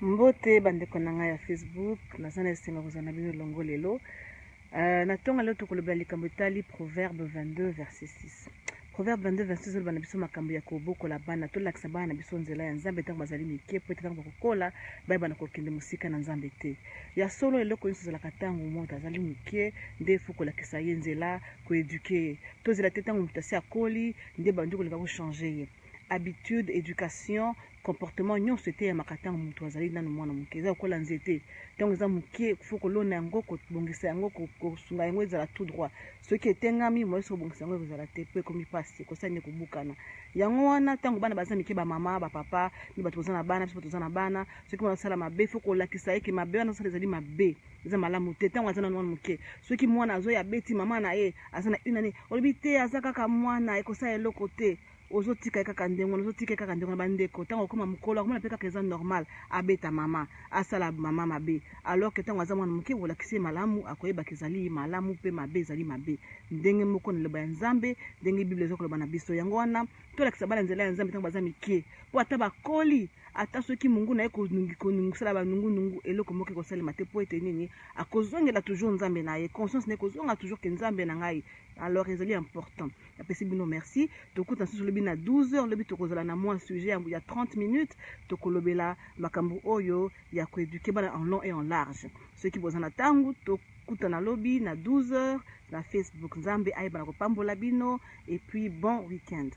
Mbote bandeko na ngai ya Facebook, naza na esengo kozala na bino elongo lelo. Na ntongo lelo tokolobela likambo etali Proverbe 22 verset 6. Proverbe 22 verset 6 oloba na biso makambo ya kobokola bana, tolakisa bana na biso nzela ya Nzambe ntango bazali mike, mpo ete ntango bakokola bayeba na kokende mosika na Nzambe te. Ya solo, eloko nyonso ezalaka ntango moto azali moke nde fo kolakisa ye nzela, koeduke ye. Tozela te ntango moto asi akoli nde bandi kolinga kochange ye. Habitude, education, comportement nyonso eteyamaka ntango moto azali nanu mwana moke. Eza lokola nzete, ntango eza moke fo kolona yango, kobongisa yango, kosunga yango ezala tout droit. Soki etengami, moyen soki kobongisa yango ekozala te, mpo ekomi mpasi, ekosala nde kobukana. Yango wana ntango bana baza mike, bamama, bapapa, ni bato boza na bana, biso toza na bana, soki mwana asala mabe, fo kolakisa ye ke mabe wana asala ezali mabe, eza malamu te. Ntango aza nanu mwana moke, soki mwana azoya abeti mama na ye, aza na une année, olobi te aza kaka mwana, ekosala eloko te. Ozotika ye kaka ndenge wana, ozotika ye kaka ndenge wana. Bandeko, ntango akoma mokolo, akomona mpe kaka eza normal abeta mama, asala mama mabe, alors que ntango aza mwana moke, olakisi ye malamu, akoyebaka ezali malamu mpe mabe ezali mabe. Ndenge moko na liloba ya Nzambe, ndenge Bible eza koloba na biso. Yango wana tolakisa bana nzela ya Nzambe ntango baza mike, mpo ata bakoli, ata soki mungu na ye konungusala banungunungu, eloko moko ekosalema te, mpo ete nini? Akozongela toujours Nzambe na ye, conscience na ye kozonga toujours ke Nzambe na ngai. Alors ezali important. Napesi bino merci. Tokuta susu lobi na 12h. Lobi tokozala na mwa sujet ya 30 minutes, tokolobela makambo oyo ya koeduke bana en long et en large. Soki boza na ntango, tokutana lobi na 12h na Facebook. Nzambe ayeba na kopambola bino, et puis bon week-end.